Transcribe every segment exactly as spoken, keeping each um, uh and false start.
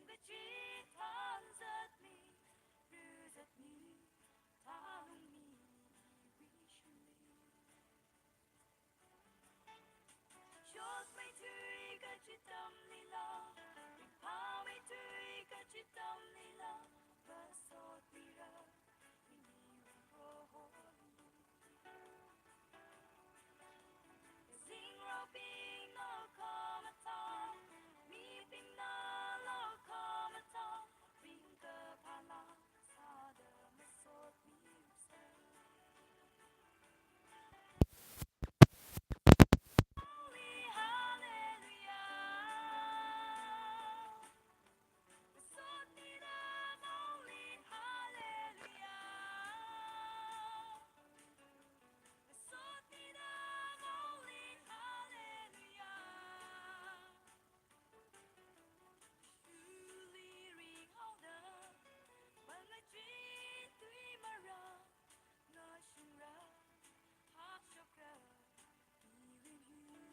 Kachithang zatmi, ruzatmi, thalungmi, wishungmi. Chotmeithui kachitamlila, ringphāmeithui kachitamlila, vasotmira, imi ringphā holi. Zingrabingna khamathā, mibingna la khamathā, ringkaphāla sāda masotmirusa. Holy, hallelujah. Masotmida, holy, hallelujah. Masotmida, holy, hallelujah. Shuli ringhaoda, mangachee tui mara, ngashungra, hakshokra, iring hi.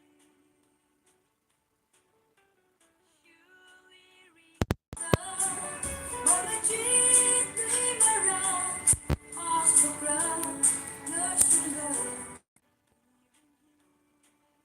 Shuli ringhaoda, mangachee tui mara, hakshokra, ngashungra, iring hi.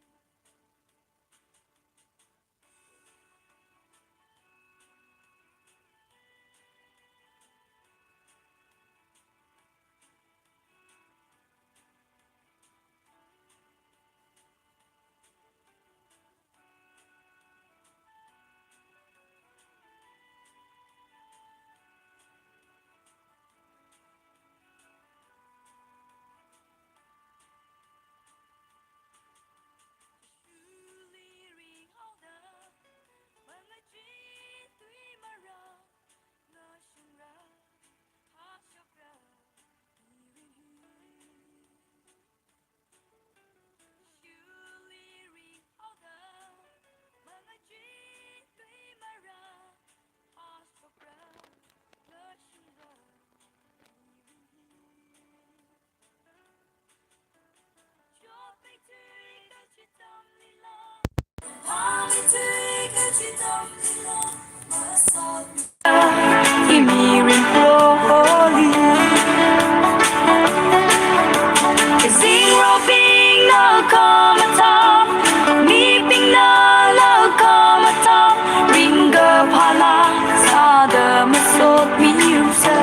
Shuli ringhaoda, mangachee tui mara, ngashungra, hakshokra, iring hi. Shuli ringhaoda, mangachee tui mara, hakshokra, ngashungra, iring hi. Imi ringphā holi. Zingrabingna khamathā, mibingna la khamathā, ringkaphāla sāda masotmirusa.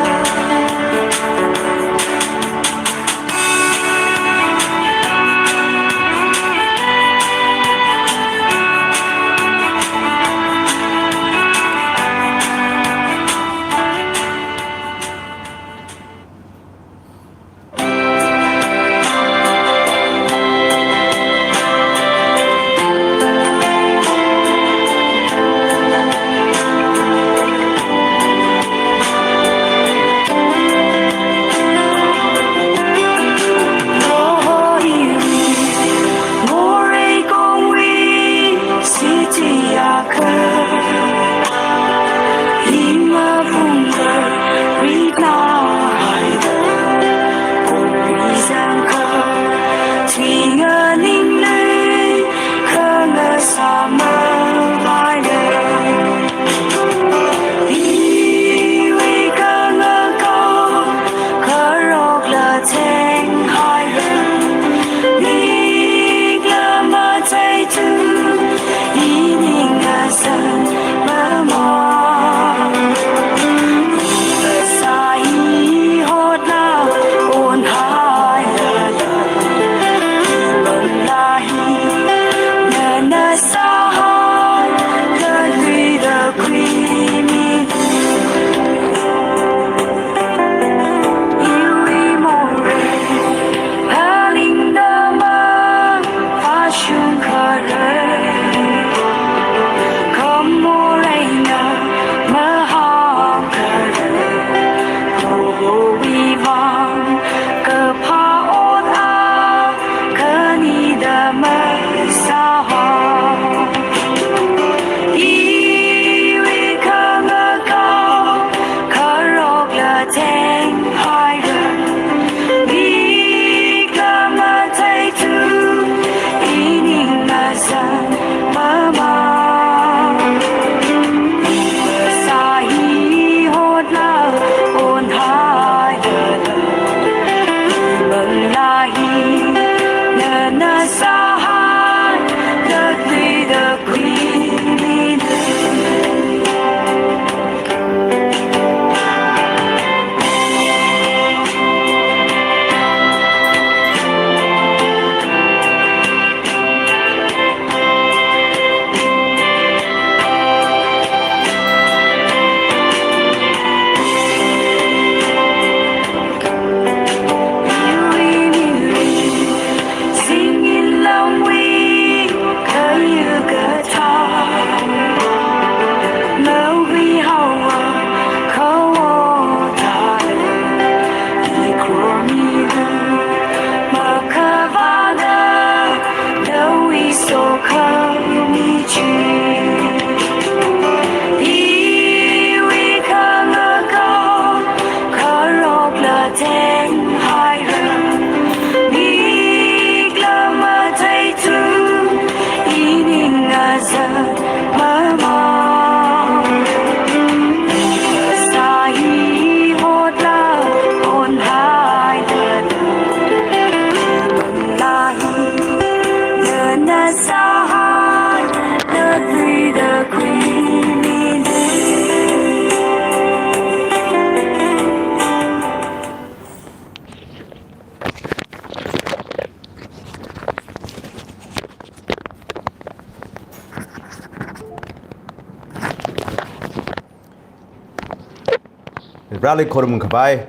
Vareli khorumkhavai,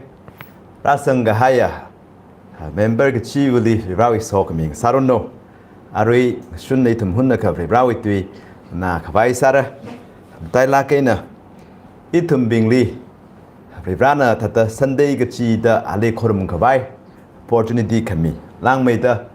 rāzang kahaiya, ah, member kachivali Varewui sokhami sāranu. Arui shunna ithum hunakha Varewui tui nganākhavai sāra. Matailāk eina ithumbingli Varena thāda Sunday kachida ali khorumkhavai opportunity khami langmeida,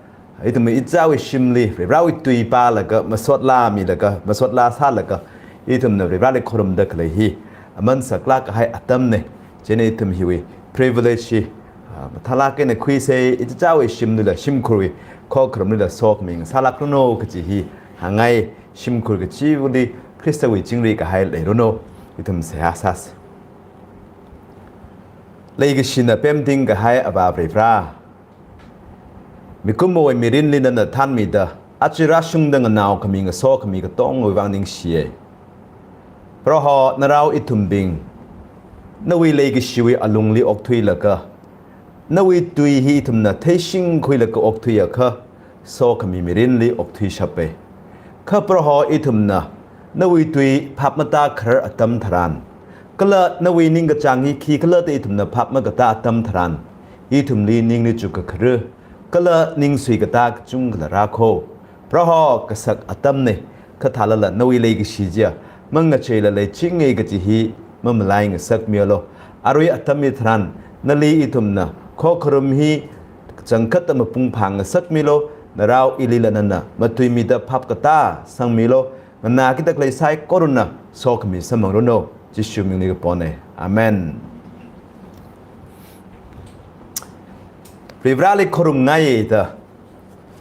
ithum ichichāwui shimli Varewui tui pālaga, masotlāmilaga, masotlā sālaga, ithumna Vareli khorumda khalei hi aman saklāk kahai atamna. Chieina ithum hiwui privilege hi, ah, mathālāk eina khuisa, ichichāwui shimlila, shimkhurwui khokharum lila sokhami sālākranu kaji hi hāngngai. Shimkhur kachivali Khristawui chingri kahai leiranu. Ithum seihā sāsa. Leikashina pemting kahai Avā Vare Vare, mikumowui mirinli nana thanmida, aja rāshungda nganao khami ngaso khami katongawui vang ningshiya. Proho, narao ithumbing nawui leikashiwui alungli okthuilaga, nawui tui hi ithumna theishingkhuilaga okthuiakha, sokhami mirinli okthuishapa. Kha Proho, ithumna nawui tui phap matākharar atam tharan, kala nawui ningkachāng hi khikhala da ithumna phap makatā atam tharan, ithumli ningli chukkakharar kala ningsui katā kachungkhala rākho. Proho, kasak atamna, kha thālala nawui leikashi chiya mangacheila leichinga kaji hi mamalai ngasakmilu. Arui atam hitharan nali ithumna khokharum hi kachangkhatta mapung phāngasakmilu. Narao ilila nana matuimida phap katā sangmilu. Nganākida khalei saikorana sokhami samphangranu. Jishu mingli kapona. Amen. Vareli khorumngaida,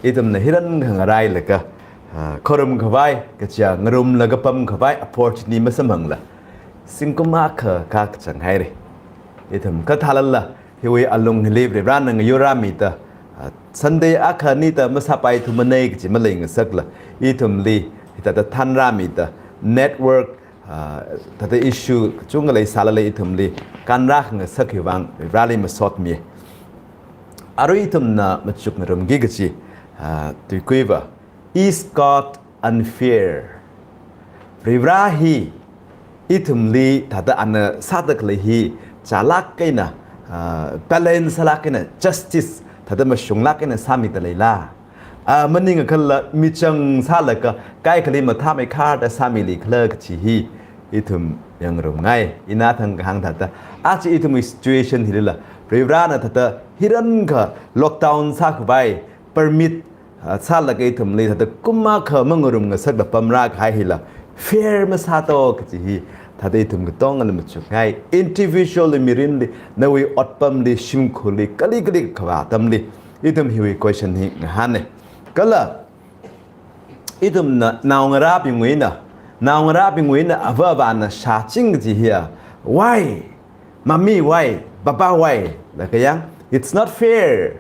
ithumna hirankha ngarailaga, ah, khorumkhavai, kaja ngarumlaga pamkhavai opportunity masamphangla, zingkum akha kachang haira. Ithum kha thālala hiwui alung hili Varena ngayurrāmida, ah, Sunday akha anida masāpaithumana kaji maleingasakla, ithumli hithāda thanrāmida, network, ah, thāda issue kachungkha leisālala ithumli kanrā khangasak hiwui vang Vareli masotmi. Arui ithumna machukngarumki kaji, ah, tuikuiva, "Is God unfair?" Vare hi ithumli thāda ana sāda khalei hi chālāk eina, ah, balance sālāk eina, justice thāda mashunglāk eina sāmida leila? Ah, maningakhala michang sālaga kaikhali mathāmeikharda sāmilikhala kaji hi ithum yangngarumngai. Ina thang kahāng thāda, aja ithumwui situation hilila, Varena thāda hirankha lockdown sākhavai permit, ah, sālaga ithumli thāda kum akha mangarumngasakla pamrākahai hila fair masāto kaji hi thāda ithum katongana machukngai. Individual mirinli, nawui otpamli, shimkhurli, kali kali kavā atamli, ithum hiwui question hi ngahāna. Kala ithumna naongarābingwui eina, naongarābingwui eina ava avāna shāching kaji hiya, "Why? Mummy, why? Papa, why?" laga yang, "It's not fair,"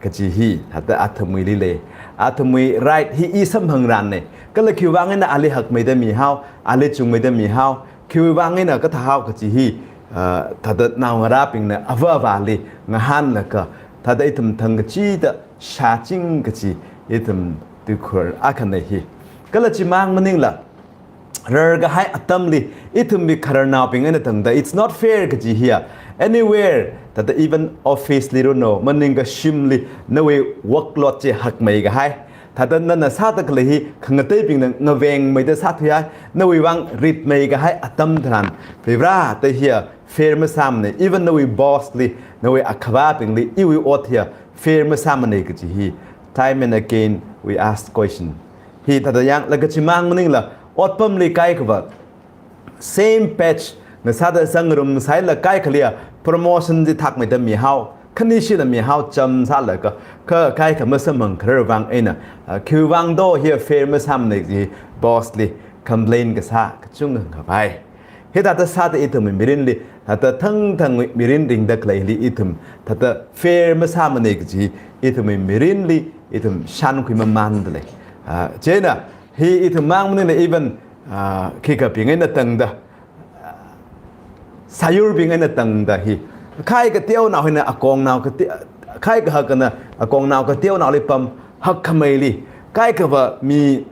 kaji hi thāda athumwuili lei. Athumwui right hi i samphangrāna. Kala khiwui vang eina ali hakmeida mihao, ali chungmeida mihao, khiwui vang eina kathāhao kaji hi, ah, thāda naongarābingna ava avāli ngahānlaga, thāda ithum thang kachida shāching kaji ithum tuikhur akhana hi. Kala chimang maningla, rarkahai atamli ithumwui khararnaobing eina tangda, "It's not fair," kaji hiya, anywhere, thāda even office li ranu, maningkha shimli, nawui workload chi hakmeikahai, thāda nana sāda khalei hi khangateibingna ngavengmeida sāthuihai, nawui vang ritmeikahai atam tharan, Vare, thāda hiya fair masāmana, even nawui boss li, nawui akhavābingli iwui ot hiya fair masāmana kaji hi, time and again we ask question. Hi thāda yanglaga chimang maningla, otpamli kaikhava same batch na sāda zangngarum sāhaila kaikhaliya promotion chi thakmeida mihao, khanishina mihao cham sālaga, kha kaikha masamphangkharar vang eina, ah, khiwui vang do hiya fair masāmana kaji boss li complain kasā kachungkha khavai. Hithāda sāda ithumwui mirinli, thāda thangthangwui mirin ringda khaleili ithum thāda fair masāmana kaji ithumwui mirinli ithum shānkhui mamānda lei. Ah, chieina hi ithum mang maningla even, ah, khikhabing eina tangda, ah, sāyurbing eina tangda hi, khai kateonao hina akongnao kate-, khai kahakana akongnao kateonaoli pam hakkhameili, kaikhava mi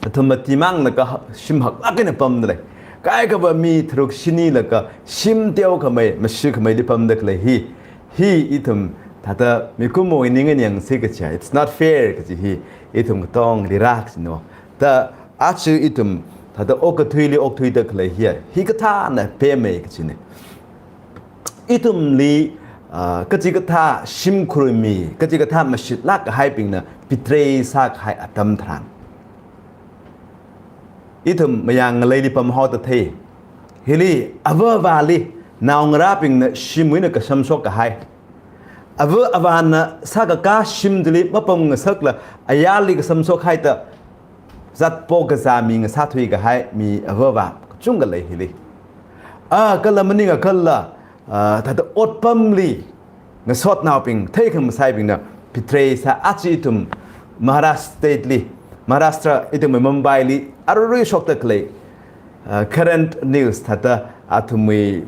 athum mati manglaga shim haklāk eina pamda lei. kaikhava mi tharuk shinilaga shim teokhamei, mashikhameili pamda khalei hi, hi ithum thāda mikumowui ning eina yangsi kaja, it's not fair kaji hi ithum katongli rākajina. Da aja ithum thāda okathuili okthuida khalei hi, hikathāna pemei kajina. Ithumli, ah, kachikathā shimkhur mi, kachikathā mashitlāk kahaibingna betray sākahai atam tharan, ithum mayang ngaleili pamhaoda thei. Hili ava avāli naongarābingna shimwui eina kashamshok kahai, ava avāna sākakā shim chili mapamngasakla ayarli kashamshok haida zatpo kazā mi ngasāthui kahai mi ava avā kachungkha lei hili. A kala maningakhala, ah, thāda otpamli ngasotnaobing, theikhangasaibingna betray sā, aja ithum Maharashtra state li, Maharashtra ithum Mumbai li arui shokda khalei, ah, current news thāda athumwui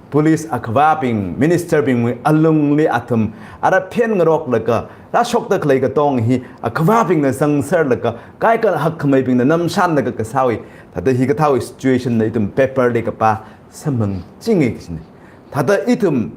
police akhavābing, minister bingwui alungli athum ara phen ngaroklaga rāshokda khalei katong hi akhavābingna zangserlaga kaikha hakkhameibingna namshanlaga kasāwui, thāda hikathāwui situation na ithum paper li kapā samphangchingi kajina. Thāda ithum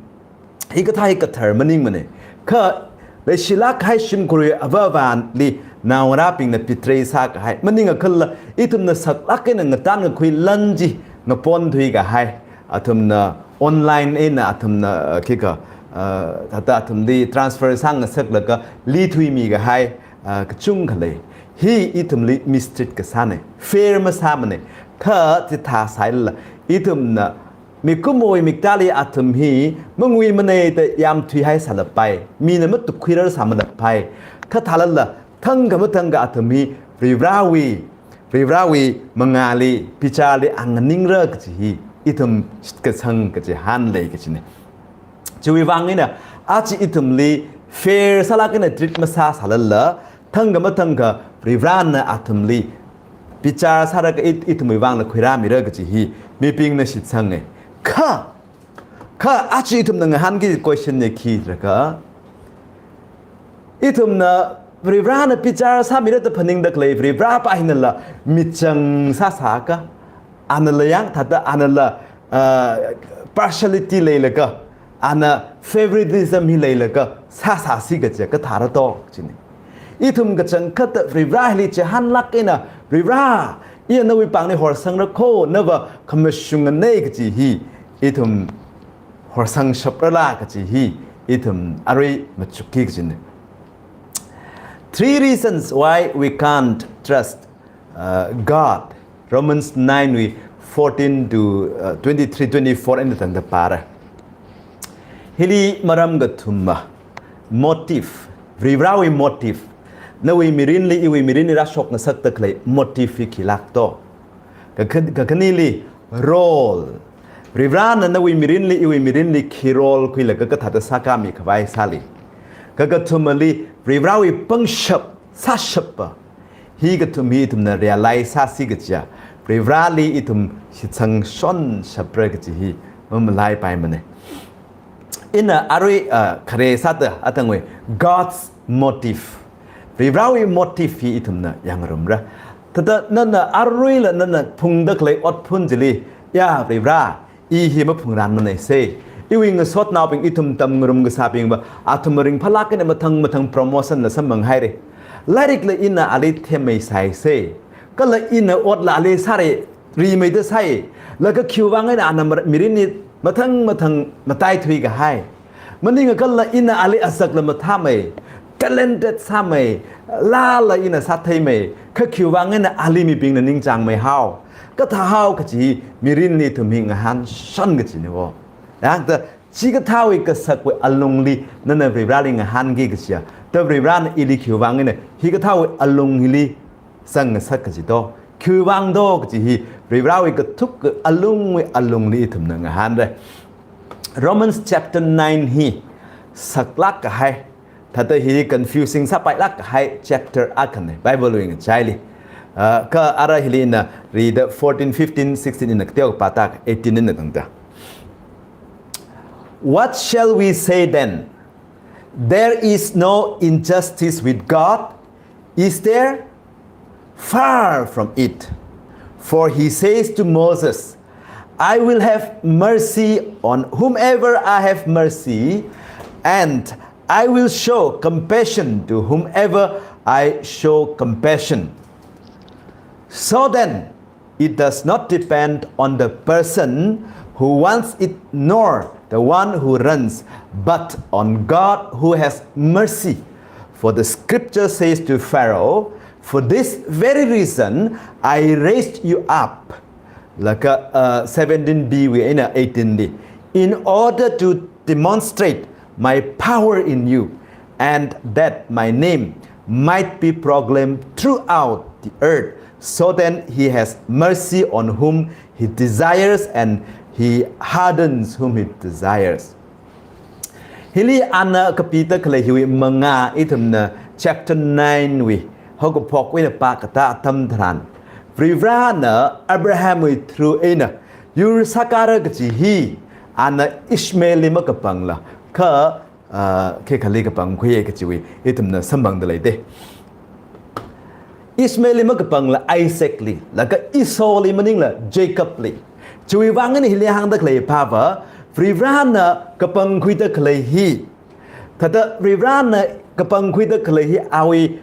hikathā hi kathar maningmana. Kha leishilāk kahai shimkhurwui ava avāli naongarābingna betray sākahai, maningakhala ithumna saklāk eina ngatan ngakhui lan chi ngaponthui kahai, athumna online eina athumna, uh, khikha, uh, thāda athumli transfer sāngasaklaga lithuimi kahai, uh, kachungkha lei. Hi ithumli mistreat kasāna, fair masāmana. Kha chithā sālala ithumna mikumowui miktāli athum hi mangui manei da yamthuihaisālapai, mina matukkhuirar sāmalapai. Kha thālala thangkha mathangkha athum hi Varivarāwui, Varivarāwui mangāli, bicharli anganingra kaji hi ithum shitkasang kachihān lei kajina. Chiwui vang eina aja ithumli fair sālāk eina treat masāsālala, thangkha mathangkha Varivarāna athumli bichar sālaga it-, ithumwui vangla khuirāmira kaji hi mibingna shitsanga. Kha, kha aja ithumna ngahānki question hi khi jiakha, ithumna Varivarāna bichar sāmira da phaningda khalei Varivarāpa hinala michang sāsāka, anala yang thāda anala, uh, partiality leilaga, ana favoritism hi leilaga sāsāsi kaja kathāra to kajina. Ithum kachangkhatta Varivarā hili chihānlāk eina, Varivarā, iya nawui pāngli horsangra kho, nava khamashunganei kaji hi ithum horsangshapra la kaji hi ithum arui machukki kajina. Three reasons why we can't trust, uh, God. Romans nine wui fourteen to, uh, twenty-three, twenty-four eina tangda pāra. Hili maram kathuma, motive, Varivarāwui motive. Nawui mirinli, iwui mirinli rāshokngasakda khalei motive hi khilāk to. Kakhan-, kakhaneli role. Varivarāna nawui mirinli, iwui mirinli khi role khuilaga kathāda sākāmi khavai sāli. Kakathumali Varivarāwui pangshap, sāshappa. Hikathum hi ithumna realize sāsi kaja, Varivarāli ithum shitsangshonshapra kaji hi mamalaipaimana. Ina arui, ah, khare sāda atangwui God's motive, Varivarāwui motive hi ithumna yangngarumra. Thāda nana aruila nana phungda khalei otphun chili, ya Varivarā, i hi maphungranmanei sei. Iwui ngasotnaobing ithum tamngarum kasābingva, athum ringphālāk eina mathang mathang promotion la samphanghaira. Lairikla ina ali themmei sāi sei. Kala ina otla ali sāra, rimeida sāi. Laga khiwui vang eina ana mar-, mirinli mathang mathang mataithui kahai. Maningakhala ina ali azakla mathāmei, talented sāmei, laala ina sātheimei, kha khiwui vang eina ali mibingna ningchāngmeihao, kathāhao kaji mirinli ithum hi ngahānshon kajina wo. Yang da chikathāwui kasakwui alungli nana Varivarāli ngahānki kaja, da Varivarāna ili khiwui vang eina hikathāwui alung hili zangngasak kaji to, khiwui vang to kaji hi Varivarāwui kathuka alungwui alungli ithumna ngahānra. Romans chapter nine hi saklāk kahai, thāda hi confusing sāpailāk kahai chapter akhana, Bible wui ngachaili. Ah, kha ara hili ina rida fourteen, fifteen, sixteen ina kateo pāta, eighteen ina tangda. What shall we say then? There is no injustice with God, is there? Far from it. For he says to Moses, I will have mercy on whomever I have mercy, and I will show compassion to whomever I show compassion. So then, it does not depend on the person who wants it nor the one who runs, but on God who has mercy. For the scripture says to Pharaoh, "For this very reason I raised you up." Laga, uh, seventeen b wui eina eighteen li, "In order to demonstrate my power in you, and that my name might be proclaimed throughout the earth." So then he has mercy on whom he desires, and he hardens whom he desires. Hili ana kapida khalei hiwui mangā ithumna chapter nine wui haokaphok eina pā katā atam tharan, Varivarana Abraham wui through eina yur sākāra kaji hi, ana Ishmael li makapangla, kha, ah, khekhali kapangkhuiya kajiwui ithumna samphangda leida. Ishmael li makapangla Isaac li, laga Esau li maningla Jacob li. Chiwui vang eina hili hāngda khalei pava, Varivarana kapangkhuida khalei hi, thāda Varivarana kapangkhuida khalei hi awui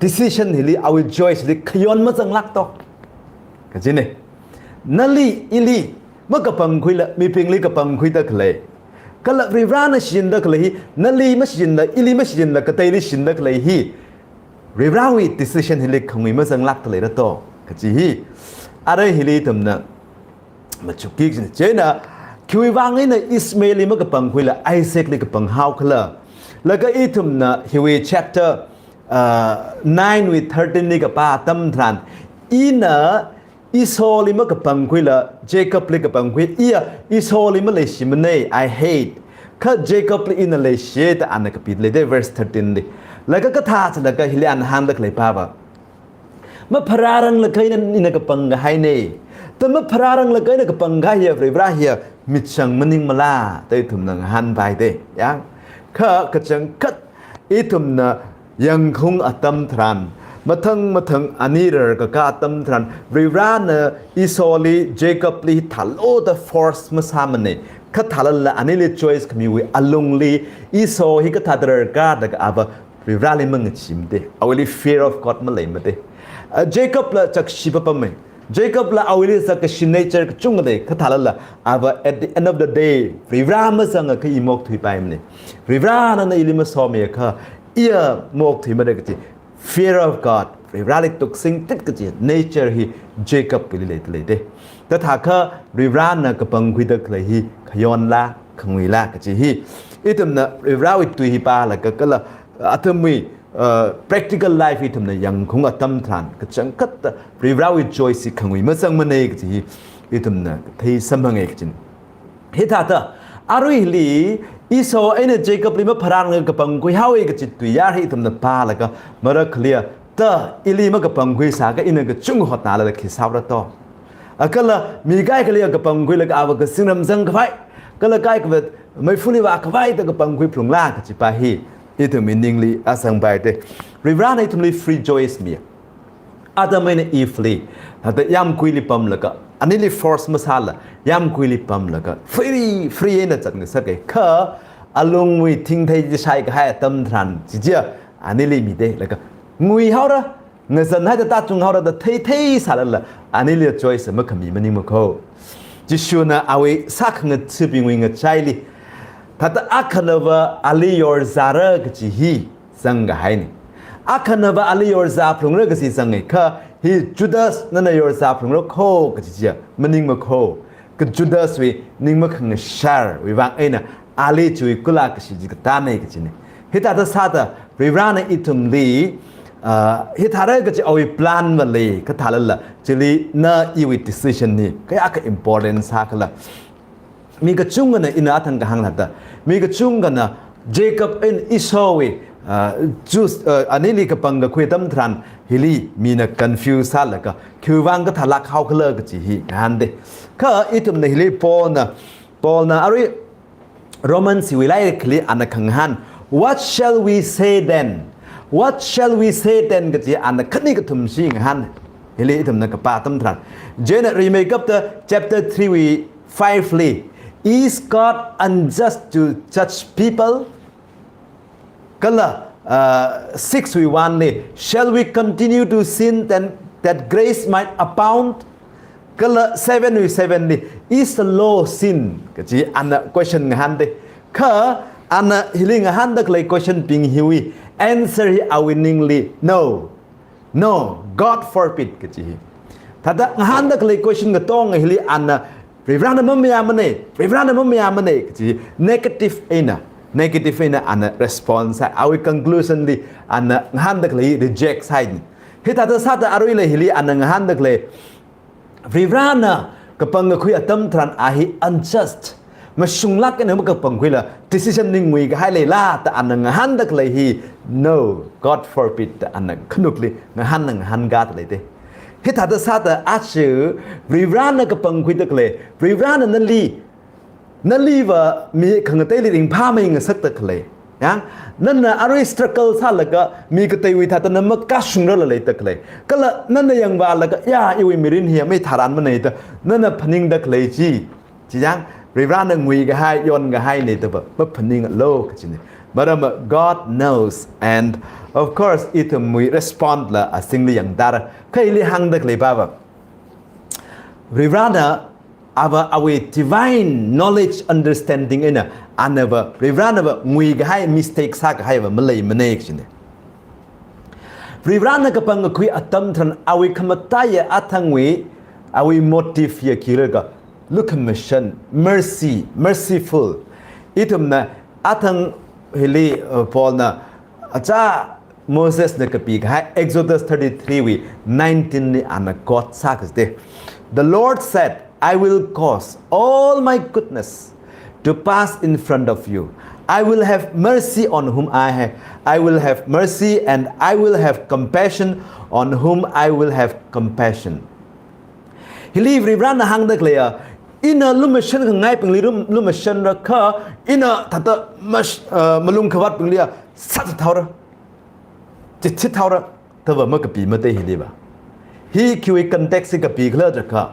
decision hili, awui choice li khayon mazanglāk to kajina. Nali, ili makapangkhuila, mibingli kapangkhuida khalei, kala Varivarana shichinda khalei hi, nali mashichinla, ili mashichinla, kateili shichinda khalei hi, Varivarawui decision hili khangui mazanglākda leira to kaji hi. Arui hili ithumna machukki kajina. Chieina khiwui vang eina Ishmael li makapangkhuila Isaac li kapanghao khala? Laga ithumna hiwui chapter, uh, nine wui thirteen li kapā atam tharan, ina Esau li makapangkhuila Jacob li kapangkhui, iya Esau li maleishimana, I hate, kha Jacob li ina leishiya da ana kapida leida verse thirteen li. Laga kathā chilaga hili ana hāngda khalei pava, mapharāranglakha eina ina kapangkahaina. Da mapharāranglakha eina kapangkahaiya Varivara hiya michang maningmala da ithumna ngahānpaida. Yang, kha kachangkhat ithumna yangkhaung atam tharan, mathang mathang ani rarkakā atam tharan, Varivarana Esau li, Jacob li thālo da force masāmana. Kha thālala anili choice khamiwui alungli Esau hi kathāda rarkā da ava Varivarali mangachimada, awuili fear of God maleimada. Ah, Jacob la chakshi papamma. Jacob la awuili sākashi nature kachungkha lei, kha thālala ava at the end of the day Varivara mazangakha i maokthuipaimana. Varivarana ili masomiakha iya maokthuimada kaji fear of God, Varivarali tuksing tit kaji nature hi Jacob wuili leida leida. Tadhākha Varivarana kapangkhuida khalei hi khayonla, khanguila kaji hi ithumna Varivarawui tui hi pālaga kala athumwui, uh, practical life ithumna yangkhaung atam tharan, kachangkhatta Varivarawui choice hi khangui mazangmana kaji hi ithumna theisamphanga kajina. Hithāda, aruili Esau eina Jacob li mapharāranglakha kapangkhuihaowa kaji tuiyār hi ithumna pālaga, marakhaliya da ili makapangkhuisākha ina kachungkha hotnālala khi sāra to? A kala mi kaikhaliya kapangkhuilaga ava kazingram zangkhavai, kala kaikhava meifali vākhavai da kapangkhui phalungla kaji pa hi ithumwui ningli azangpaida. Varivarana ithumli free choice mi. Adam eina Eve li, thāda yāmguili pamlaga, anili force masāla, yāmguili pamlaga, free, free eina zat ngasaka. Kha alungwui thingthei chi shaikahai atam tharan, chichiya anili mida, laga nguihaora, ngazanhaida tāchunghaora da thei theisālala, anili choice makhami maningmakho. Jishuna awui sākhangathabingwui ngachaili, thāda akhanava ali yorzāra kaji hi zangkahaina. Akhanava ali yorzā phalungra kaji zanga, kha hi Judas nana yorzā phalungra kho kaji chiya maningmakho. Kha Judas wui ning makhangashārwui vang eina ali chiwui kula kashi chi katāna kajina. Hithāda sāda Varivarana ithumli, ah, hithāra kaji awui plan va lei, kha thālala chili na iwui decision hi kayākha important sākhala? Mi kachungkhana ina athang kahāng thāda, mi kachungkhana Jacob eina Esau wui, ah, Jews, ah, anili kapangkakhui atam tharan hili mina confuse sālaga khiwui vang kathālāk haokhala kaji hi ngahānda. Kha ithumna hili Paulna, Paulna arui Romans hiwui lairikli ana khangahān, "What shall we say then? What shall we say then?" kaji ana khani kathum chi ngahān. Hili ithumna kapā atam tharan. Chieina rimeikapta chapter three wui five li, "Is God unjust to judge people?" Kala, uh, six wui one li, "Shall we continue to sin then that grace might abound?" Kala seven wui seven li, "Is the law sin?" kachi ana question ngahānda. Kha ana hili ngahānda khalei question bing hiwui answer hi awui ningli, "No. No, God forbid," kachi hi. Thāda ngahānda khalei question katonga hili ana, "Varivarana mamayāmana, Varivarana mamayāmana," kachi hi negative eina, negative eina ana response sā, awui conclusion li ana ngahānda khalei reject sāi. Hithāda sāda aruila hili ana ngahānda khalei, Varivarana kapangkakhui atam tharan a hi unjust, mashunglāk eina makapangkhuila decision li ngui kahai leila da ana ngahānda khalei hi, "No, God forbid," da ana khanukli ngahānna ngahānkāda leida. Hithāda sāda aja Varivarana kapangkhuida khalei, Varivarana nali, naliva mi khangateili ringphāmei ngasakda khalei, yang, nana arui struggle sālaga mi kateiwui thāda na makashungrarla leida khalei, kala nana yangvālaga, "Ya, iwui mirin hiya maitharanmana," da nana phaningda khalei chi, chi yang, Varivarana ngui kahai, yon kahaina da va maphaninglu kachina. Maramva God knows, and of course ithumwui respond la asingli yangtara. Kha hili hāngda khalei pava, Varivarana ava awui divine knowledge, understanding eina anava, Varivaranava ngui kahai, mistake sākahaiva maleimana kachina. Varivarana kapangkakhui atam tharan awui khamataiya athangwui, awui motive hiya khikhala, lukhamashan, mercy, merciful. Ithumna athang hili, uh, Paulna achā Mosesna kapi kahai Exodus thirty-three wui nineteen li ana quote sākasā da. "The Lord said, I will cause all my goodness to pass in front of you. I will have mercy on whom I have, I will have mercy, and I will have compassion on whom I will have compassion." Hili Varivarana hāngda khaleiya, ina lumashan khangaibingli lum-, lumashanra kha, ina thāda mash-, uh, malung khavātbingliya sat thaora, chit chit thaora, da va makapi mada hiliva. Hi khiwui context hi kapikhala jiakha,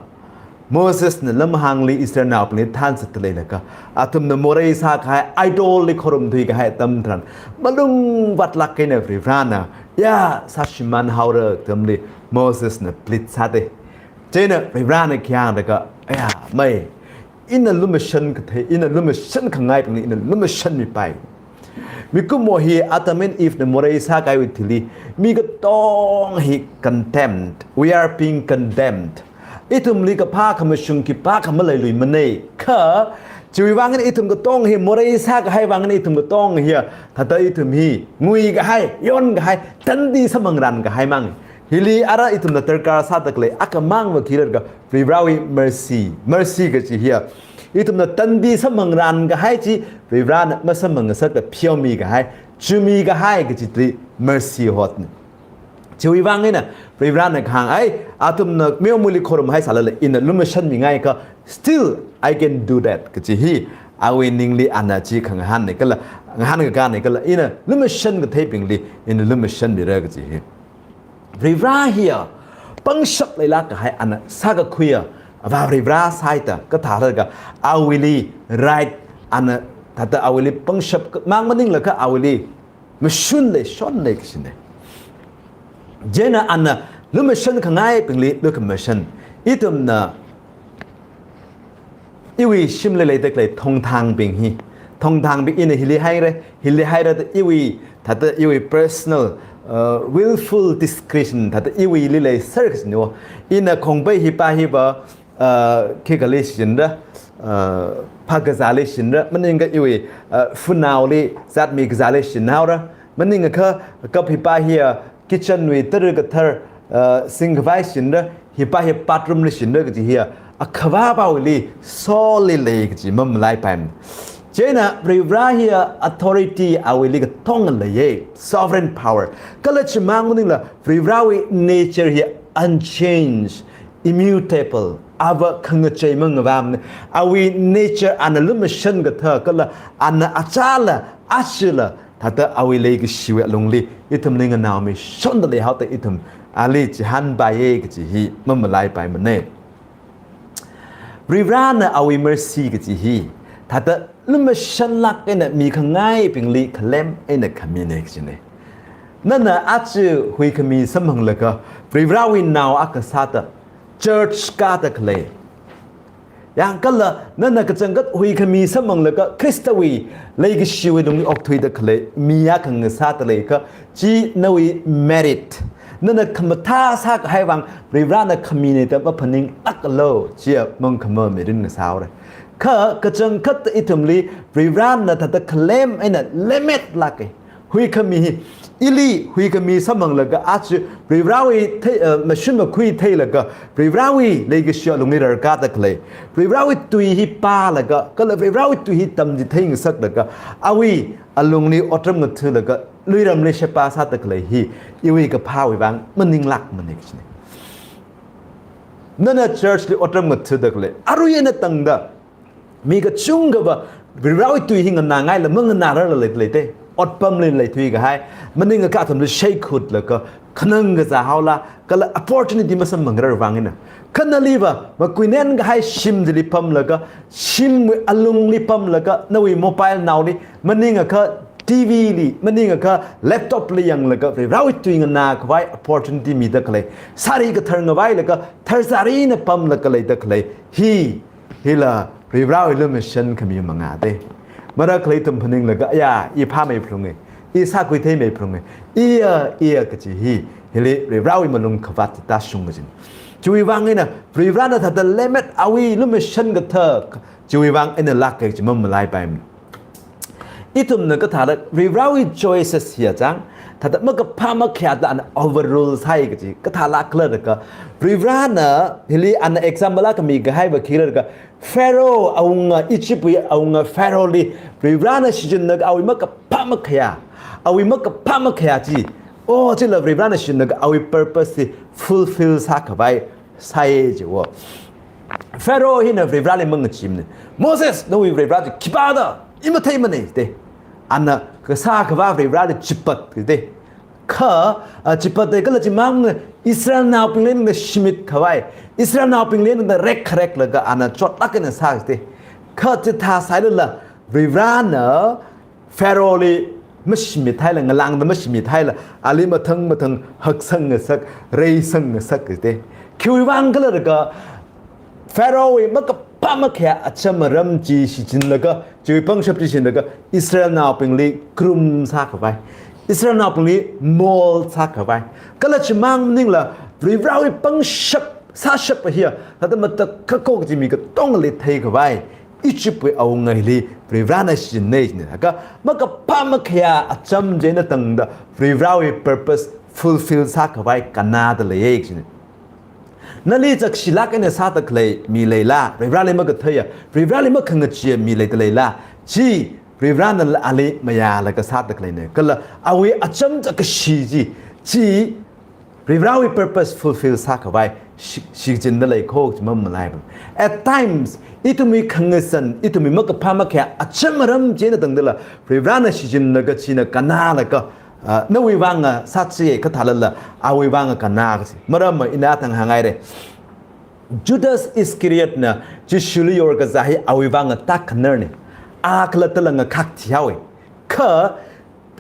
Mosesna lamhāngli Israelnaobingli thanzatda leilakha, athumna morei sākahai, idol li khorumthui kahai atam tharan, malung vātlāk eina Varivarana, ya, sāshimān haora da athumli Mosesna plead sāda. Chieina Varivarana khi hānglaga, "Aya, mei, ina lumashan kathei, ina lumashan khangaibingli ina lumashanmipai." Mikumo hi Adam and Eve na morei sākahaiwui thili, mi katonga hi condemned. We are being condemned. Ithumli kaphā khamashung khipākha maleiluimana. Kha, chiwui vang eina ithum katonga hi morei sākahai vang eina ithum katonga hiya, thāda ithum hi ngui kahai, yon kahai, tandi samphangran kahai mang. Hili ara ithumna darkar sāda khalei akhamangva khikhala, Varivarawui mercy, mercy kachi hiya, ithumna tandi samphangran kahai chi, Varivarana masamphang ngasakta pheomi kahai, chumi kahai kachi tli mercy hotna. Chiwui vang eina Varivarana kahāng, ai, athumna meomali khorumhai sālala ina lumashanmingai kha, still I can do that kachi hi, awui ningli ana chi khangahānna kala, ngahānkakāna kala, ina lumashan katheibingli ina lumashanmira kachi hi. Varivara hiya pangshap leilāk kahai, ana sākakhuiya Avā Varivara sāhaida, kathālaga awuili right, ana thāda awuili pangshap mang maninglaga awuili mashun lei, shon lei kashina. Chieina ana lumashan khangaibingli lukhamashan. Ithumna iwui shimli leida khalei thongthangbing hi, thongthangbing ina hili haira, hili haira da iwui, thāda iwui personal, uh, willful discretion, thāda iwuili leiser kashina. Ina khongpai hipa hiva, uh, khikha leishinra, uh, phākazā leishinra, maningakha iwui, uh, funaoli zatmi kazā leishin haora, maningakha kap hipa hiya kitchen wui tara kathar, uh, sing khavai shinra, hipa hi bathroom li shinra kachi hiya, Akhavāpāwuili, soul li lei kachi mamalaipaimana. Chieina Varivara hiya authority awuili katonga leiya, sovereign power. Kala chimang maningla Varivarawui nature hi unchanged, immutable, ava khangachei mangavamana. Awui nature ana lumashan kathā, kala ana achāla, achila, thāda awui leikashiwui alungli ithumli nganaomi shonda leihaoda ithum ali chihānpaiya kaji hi mamalaipaimana. Varivarana awui mercy kaji hi thāda lumashanlāk eina mikhangaibingli khalem eina khamina kajina. Nana aja huikhami samphanglaga Varivarawui nao akha sāda church kāda khalei, yangkala nana kachangkhat huikhami samphanglaga Khristawui leikashiwui lungli okthuida khalei mi akha ngasāda leiakha, chi nawui merit, nana khamathā sākahai vang Varivarana khamina da maphaninglākalu, chiya mangkhama mirin ngasāhaora. Kha kachangkhat ithumli Varivarana thāda khalem eina lemetlāka. Huikhami hi, ili huikhami samphanglaga aja Varivarawui thei, eh, mashun makhui theilaga, Varivarawui leikashi alungli rarkāda khalei, Varivarawui tui hi pālaga, kala Varivarawui tui hi tamchithei ngasaklaga, awui alungli otram ngathalaga, luiramli sheba sāda khalei hi, iwui kaphāwui vang maninglākmana kajina. Nana church li otram ngathada khalei, arui eina tangda mi kachungkhava Varivarawui tui hi nganāngaila manganārarla leida leite. Otpamli leithuikahai, maningakha athumli sheikhutlaga khanang kazā haola, kala opportunity masamphangrar vang eina. Kha naliva makuinen kahai shim chili pamlaga, shimwui alungli pamlaga, nawui mobile naoli, maningakha T V li, maningakha laptop li yanglaga Varivarawui tui nganākhavai opportunity mida khalei, sāri kathar ngavailaga tharsārina pamlaga leida khalei hi, hila Varivarawui lumashan khami mangāda. Mara khalei ithum phaninglaga, aya, i phāmeiphalunga, i sākhuitheimeiphalunga, iya, iya kaji hi, hili Varivarawui malung khavāt tāshung kajina. Chiwui vang eina Varivarana thāda lemet awui lumashan kathā, chiwui vang eina lāka kaji mamalaipaimana. Ithumna kathāda Varivarawui choices hi achang, thāda makaphā makhayāda ana overrule sāi kaji kathālākhala jiakha, Varivarana hili ana example akha mikahaiva khikhala jiakha, Pharaoh awunga, Egyptwui awunga Pharaohli Varivarana shichinlaga awui makaphā makhayā, awui makaphā makhayā chi, oh, chila Varivarana shichinlaga awui purpose hi fulfill sākhavai sāi jiwo. Pharaoh hina Varivarali mangachimana. Moses, nawui Varivara chi khipāda, i matheimana da. Ana kasā khavā Varivarali chipat da. Kha, ah, chipatda kala chimang Israelnaobingli eina shimitkhavai, Israelnaobingli eina rekkhareklaga ana chotlāk eina sāda. Kha chithā sālala Varivarana Pharaohli mashimit haila, ngalāngda mashimit haila, ali mathang mathang haksang ngasak, reisang ngasak da. Khiwui vang khala jiakha, Pharaohwui makaphā makhayā acham aram chi shichinlaga, chiwui pangshap chi shichinlaga, Israelnaobingli groom sākhavai, Israelnaobingli mold sākhavai, kala chimang maningla Varivarawui pangshap, sāshap hiya, thāda matakhak kaji mi katongli theikhavai, Egyptwui awunga hili Varivarana shichinna jina. Kha makaphā makhayā acham chieina tangda Varivarawui purpose fulfill sākhavai kannāda leiya jina. Nali zakshilāk eina sāda khalei mi leila, Varivarali makatheiya, Varivarali makhangacheeya mi leida leila, chi Varivarana ali mayālaga sāda khaleina. Kala awui acham zakkashi chi, chi Varivarawui purpose fulfill sākhavai shi-, shichinda lei kho chi mamalaipa. At times, ithumwui khangasan, ithumwui makaphā makhayā acham aram chieina tangdala Varivarana shichinlaga china kannālaga, ah, nawui vanga sāchiya kathālala, awui vanga kannā kaji. Maramva ina thang hānghaira. Judas Iscariotna Jishuli yorkazā hi awui vanga tākhanarna. A khalattala ngakhak thihaowa. Kha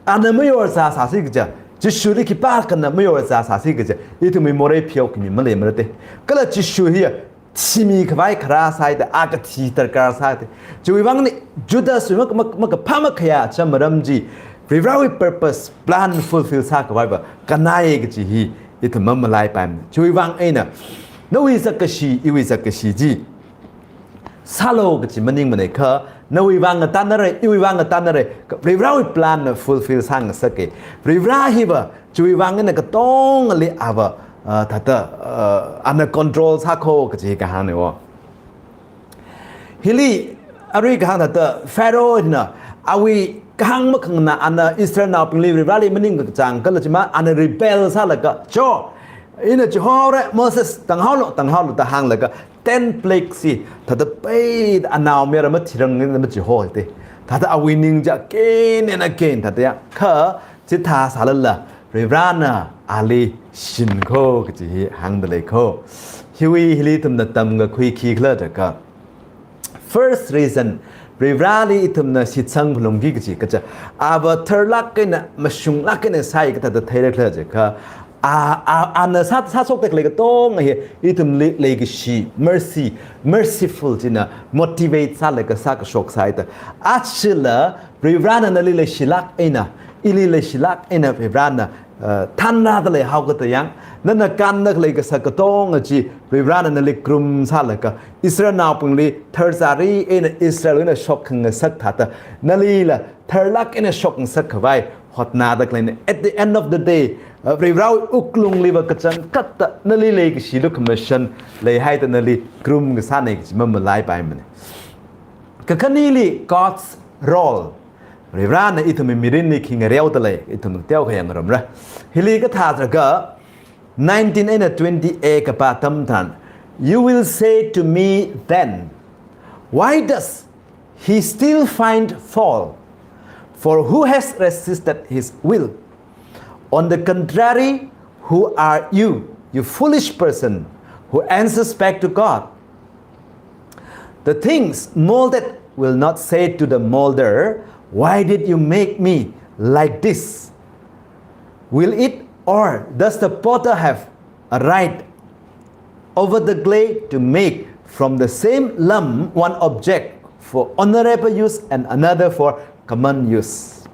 ana mayorzāsāsi kaja, Jishuli khipākhana mayorzāsāsi kaja, ithumwui morei pheokhami maleimara da. Kala Jishu hiya thimikhavai kharā sāhaida, a kathi darkar sāhaida. Chiwui vangna Judaswui mak-, mak-, makaphā makhayā acham aram chi, Varivarawui purpose, plan fulfill sākhavaiva kannāya kaji hi ithum mamalaipaimana. Chiwui vang eina, nawui zakkashi, iwui zakkashi chi sālu kaji maningmana kha, nawui vanga tānara, iwui vanga tānara, kha Varivarawui plan na fulfill sāngasaka. Varivara hiva, chiwui vang eina katongali ava, ah, thāda, ah, ana control sā kho kaji kahāngna wo. Hili, arui kahāng thāda, Pharaoh na, awui kahāng makhanganā ana Israelnaobingli Varivarali maningkachang kala chimang ana rebel sālaga, cho, ina chihaora, Moses, tānghaolu, tānghaolu da hānglaga, ten plagues hi, thāda peida anaomayara mathirang eina machiho da. Thāda awui ning chi again and again, thāda ya. Kha, chithā sālala, Varivarana ali shinkho kaji hi hāngda leikho. Hiwui hili ithumna tamkakhui khikhala jiakha, first reason, Varivarali ithumna shitsang phalungki kaji kaja, ava tharlāk eina, mashunglāk eina sāi kathāda theirakhala jiakha, a, a, ana sā, sāshokda khalei katonga hi ithumli leikashi, mercy, merciful china motivate sālaga sākashok sāhaida. Achila Varivarana nali leishilāk eina, ili leishilāk eina Varivarana, uh, thanrāda leihaokada yang, nana kānda khalei kasā katonga chi Varivarana nali krum sālaga, Israelnaobingli tharzari eina Israelwui eina shokkhangasak thāda, nalila tharlāk eina shokngasak khavai hotnāda khaleina. At the end of the day, uh, Varivarawui wuklungliva kachangkhatta nali leikashi lukhamashan leihaida nali krum kasāna kaji mamalaipaimana. Kakhaneli God's role. Varivarana ithumwui mirinli khi ngareoda lei, ithum teokha yangngarumra. Hili kathā jiakha, nineteen eina twenty A kapā atam tharan, "You will say to me then, 'Why does he still find fault? For who has resisted his will?' On the contrary, who are you, you foolish person, who answers back to God? The things molded will not say to the molder, 'Why did you make me like this?' Will it? Or does the potter have a right over the clay to make from the same lump one object for honorable use and another for common use?"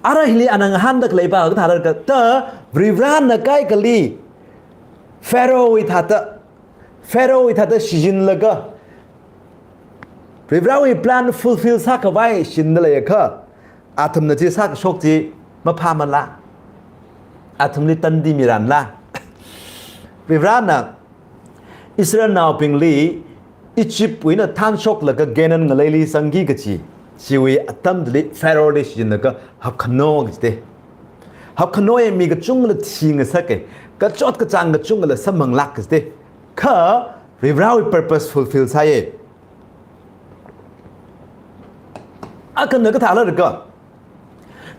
Ara hili ana ngahānda khaleiva kathā jiakha, Varivarana kaikhali Pharaohwui thāda, Pharaohwui thāda shichinlaga, Varivarawui plan fulfill sākhavai shinda leiakha, athumna chi sākashok chi maphāmala? Athumli tandi miranla? Varivarana Israelnaobingli Egyptwui eina thānshoklaga Canaan ngaleili zangki kaji, chiwui atamli Pharaohli shichinlaga hapkhano kajite. Hapkhanoya mi kachungla thingasake, kachot kachāng kachungla samphanglāk kajite. Kha Varivarawui purpose fulfill sāye. Akhana kathāla jiakha,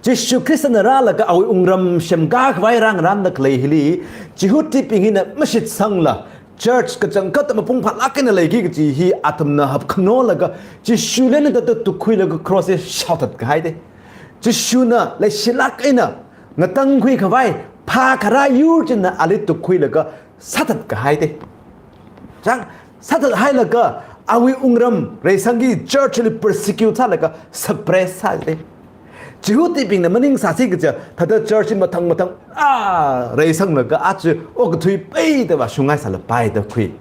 Jishu Khristana rālaga awui wungram semkakhavai rāngaranda khalei hili, Jihudibing hina mashitsangla, church kachangkhat mapung phālāk eina leiki kaji hi athumna hapkhanolaga, Jishuli eina thāda tukkhuilaga cross li shaothat kahaite. Jishuna leishilāk eina ngatangkhuikhavai phākharā yur china ali tukkhuilaga sāthat kahaite. Chang, sāthat hailaga awui wungram reisangki, church li persecute sālaga suppress sāte. Jihudibingna maningsāsi kaja, thāda church mathang mathang, ah, reisanglaga aja okathui peida vāshungngai sālapai da khui.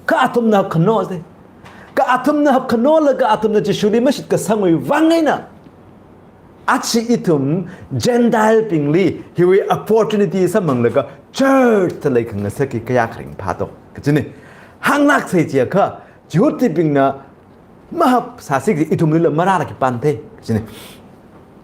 Kha athumna hapkhanote. Kha athumna hapkhanolaga athumna Jishuli mashitkasangwui vang eina, aja ithum Gentile bingli hiwui opportunity samphanglaga church thāda leikhangasakki kayākha ringphāto kajine. Hānglāksei jiakha, Jihudibingna mahapsāsi kaji ithumlila marālākkipante kajine.